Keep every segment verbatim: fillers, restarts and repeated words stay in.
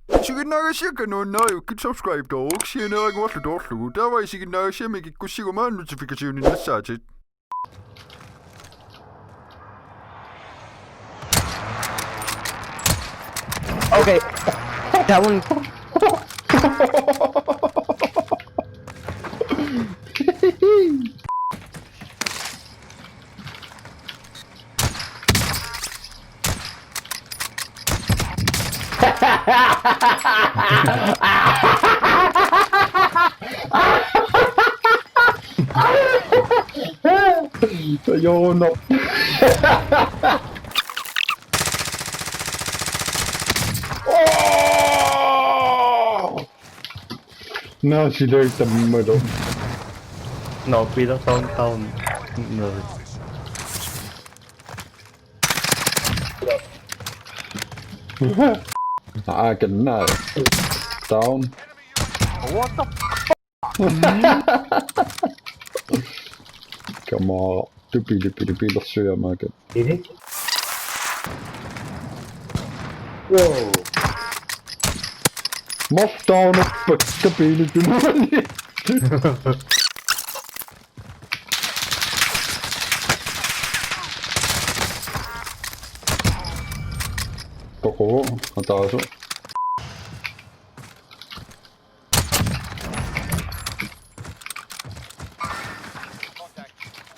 Isiginnaagassiakka nuannariukkit subscribe-tooruk sianeeraguarlu toorlugu. Taava isiginnaagassiami kikkussiguma notification-inik nassaatit. Okay. Down. Joo, no. Oh! Naa, silai tammalu. No, Peter, down, down. No. Aa, kan naa. Down. What the fuck? Come on. Tupi, tupi, tupi, tupi, Wow. Must down up, tupi, tupi. Toko, ataasu.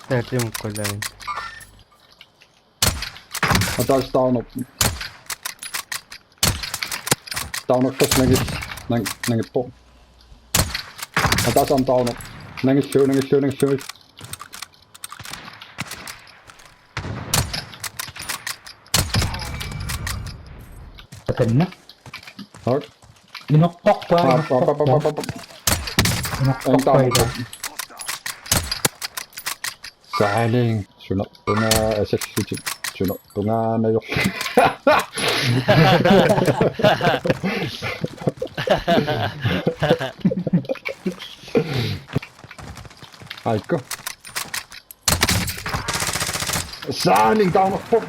Taatium kulan. Ataasu down up. Down up kas nangis, nang, nangippo. Ataasu aamma down up. Nangillu, nangillu, nangillu. Atanna. Hak. Inoqqorpa, inoqqorpa. Inoqqorpa ila. Saaling, sunerpunga asallutik, sunerpunga najorlutik. Aikku. Saaling down a foot.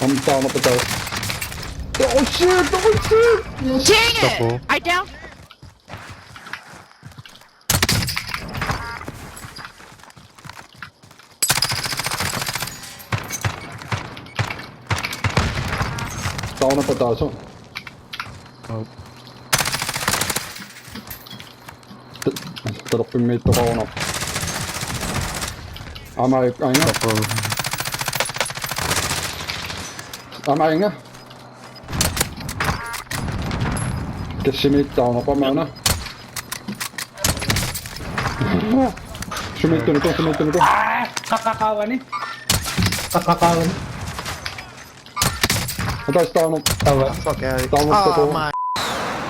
I'm down up a toe. Oh shit, oh shit! Dang it! I down. Down a potato. Oh. Toloppi miittoqaruna. Aamma, aamma. Aamma, aamma. Kassimiittoqaruna. Sumiittunuku, sumiittunuku. Aa, qaqqaqaavani. Qaqqaqaavani. Ataaseq taanna. Taava. Fuck, yeah. Taanna. Oh, taanna. My.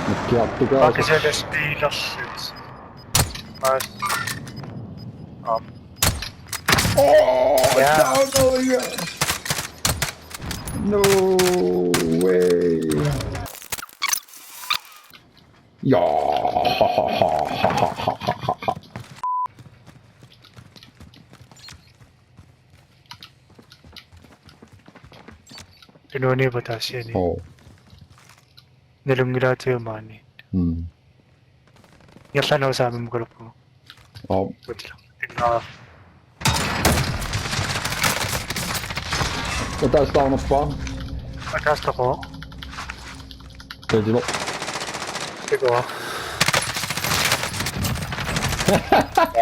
Mikkiartugaa. Fuck, is it a speed or shit? Nice. Um. Oh, yeah. Down, oh, yeah. No way. Ja. Tununi patasiani. Oh. Nalunngilaatigut maani. Hmm. Ingerlaannaq saamimmukalerpugut. Aap. Utila. Ingaa. Ataaseq taarnerpaaq. Ataaseq taqo. Taitiloq. Tiko.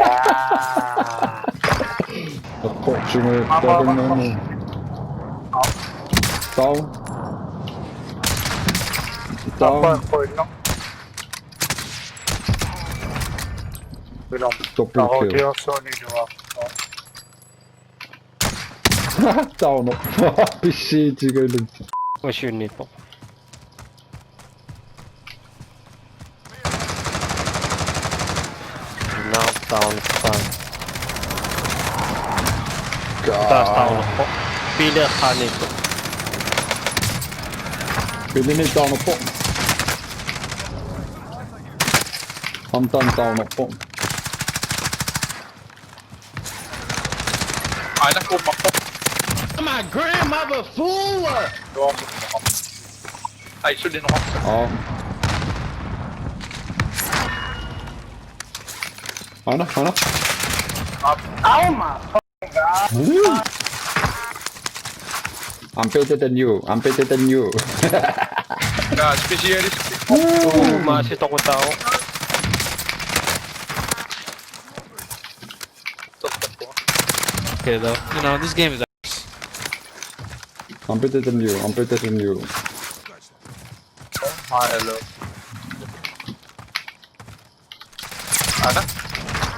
Jaa. Appoq, sumi. Aap, aap, aap. Taarnerpaaq. Down. Down. Appa, poinno. Minum. Dobbelt kill. Tahotiorsuuniluarpoq. Down. Pissiitigalugit. Usiunniippoq. Now down, fine. God. Taas down. Biileeqqaaniippoq. Biilini down. Aamma taanna down. Aana kuumappoq. Aamma My grandmother fool! Ai, suli no. Oh. Ana, ana. Oh my fucking god. Woo! I'm better than you. I'm better than you. Ka specialist. Uu, maasi toqutaavoq. Okay though. You know, this game is I'm better than you. I'm better than you. Hi, hello. Ana?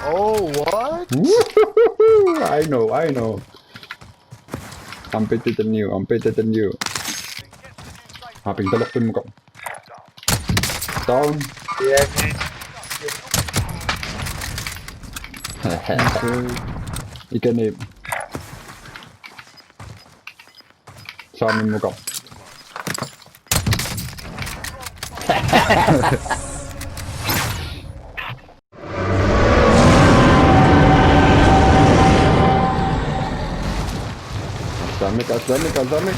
Oh, what? Woohoo! I know, I know. I'm better than you. I'm better than you. Haping talok pun muka. Down. Yeah. Ikani. Saamin muka. Aslamik, Aslamik, Aslamik.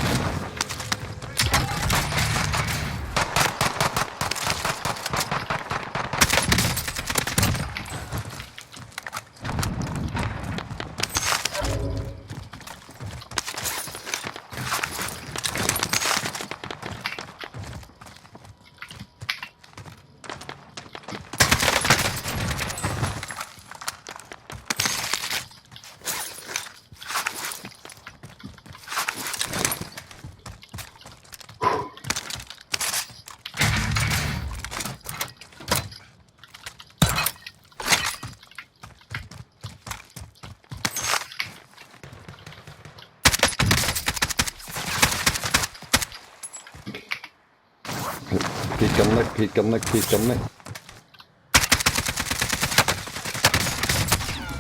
Piikarnak, piikarnak, piikarnak.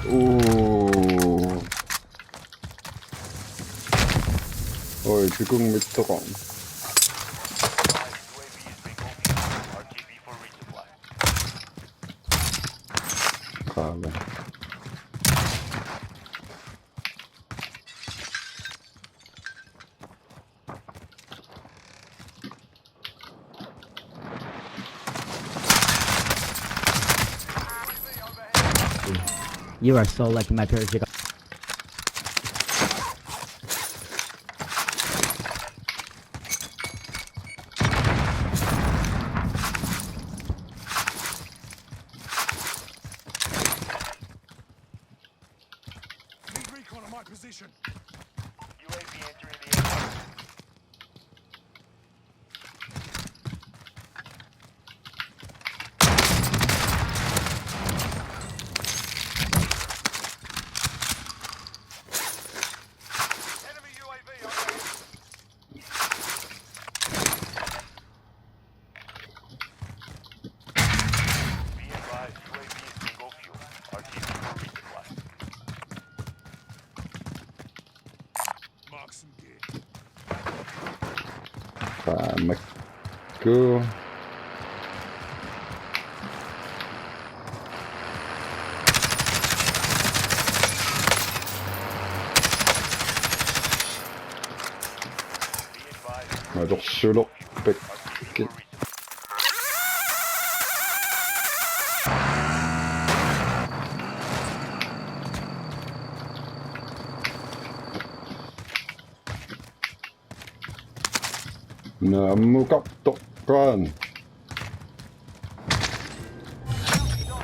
Uu. Oi, pikung mittoqarn. Qaava. You are so lucky my parents got Need recon on my position. Qamakku. Atorsuloq pakkit. Naammukartoqqaarami.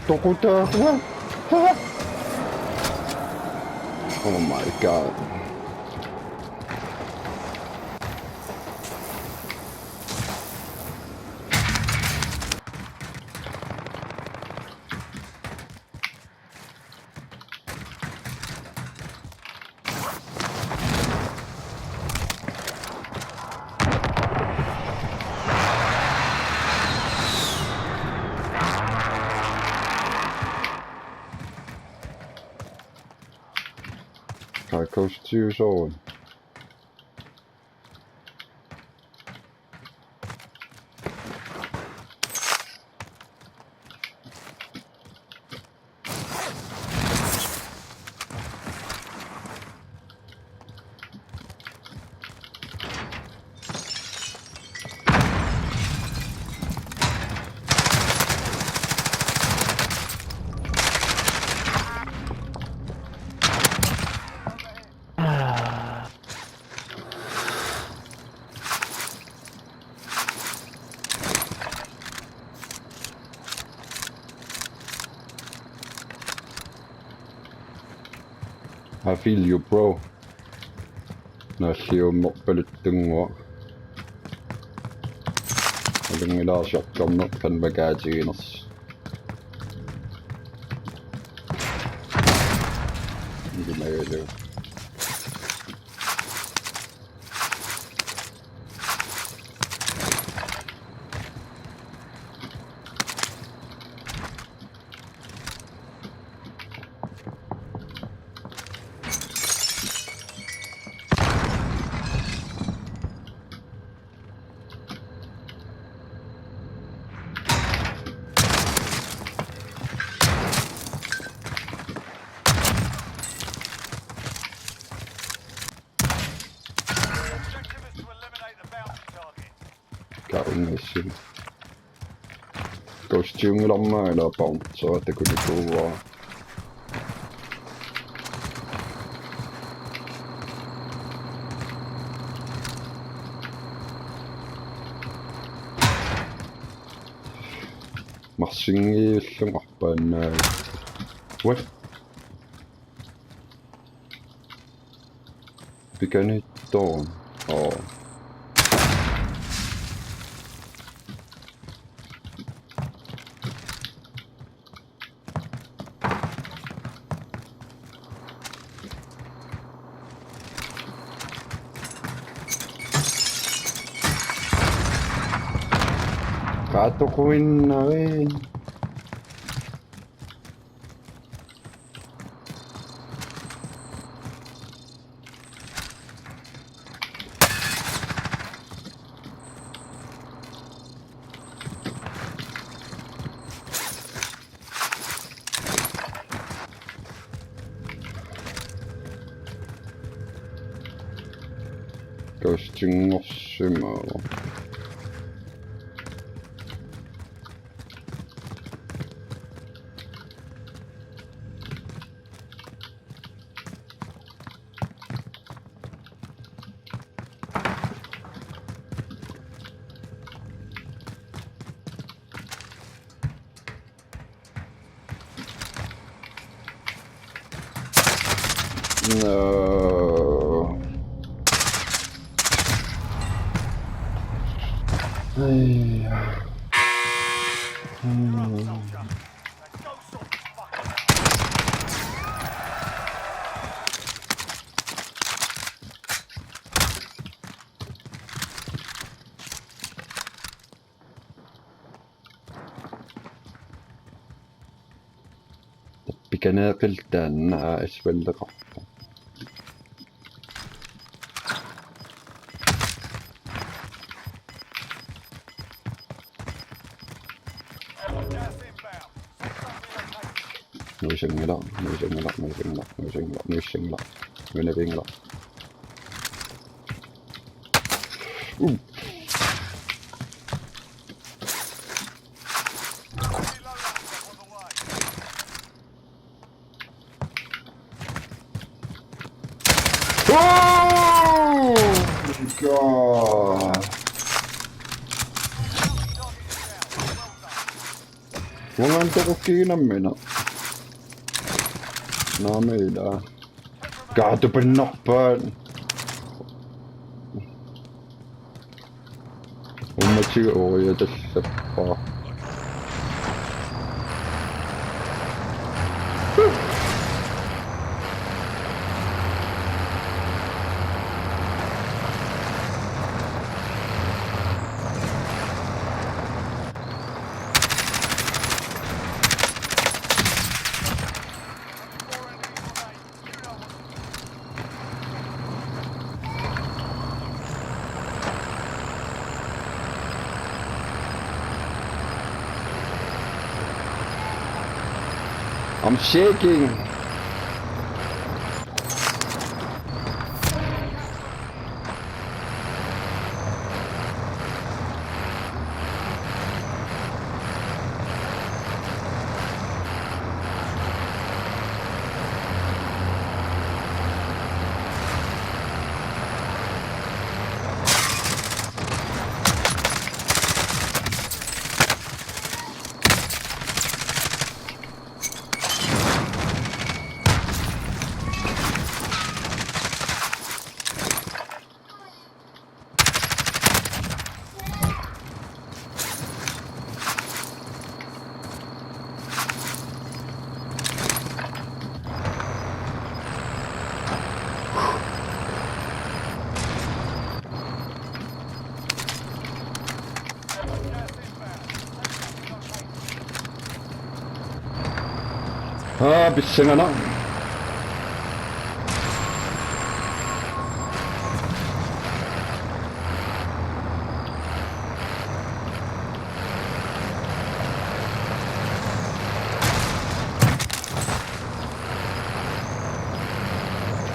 Toqutaaqua. Oh my god. Kaikos tyysoo. I feel you, bro. Naalliummerpaluttunnguaq. Alunngilaarsiortorneq kanmakaatiginersi. Ilimagalu. Kaungissin. Kostiungilarmaa ila bouncer takunikuuara. Marsingiillunga arpaannaa. What? Pikaniittoq. Oo. Qaatoquinnarpara. Kostiunngorsimavoq. No. Ai. Pikaneeqiltaanna asfalteqarpoq. Nuisanngilaq, nuisanngilaq, nuisanngilaq, nuisanngilaq, nuisanngilaq, nuisanngilaq. Uh. Oh my God. Uangaana toqukkiinnarmina. Naamik ila. Kaatupinnarpaat. Ummatiga uoriatallappaa. I'm shaking. Aa, pissanganaq.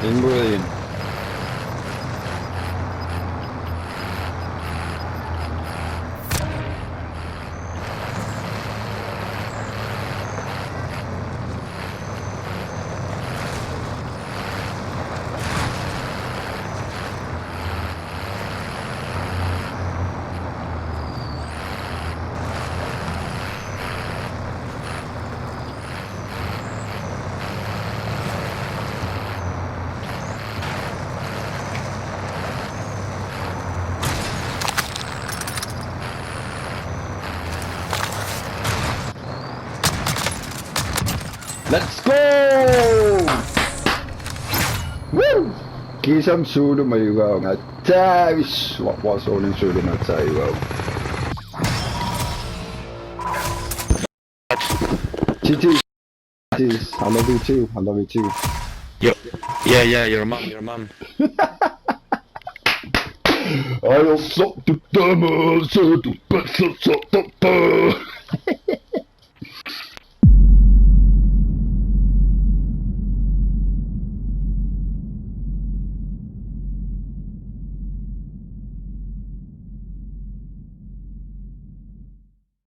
Inbreed. Let's go! Woo! Kiisami suulumajugaanga. Taavis, wa-, wa soorunami suulumaatsaajugaaga. Titi, Titi, I love you too. I love you too. Yo, yeah, yeah, your mom, your mom. Ai, so tutama, so tupa, so, so tupa.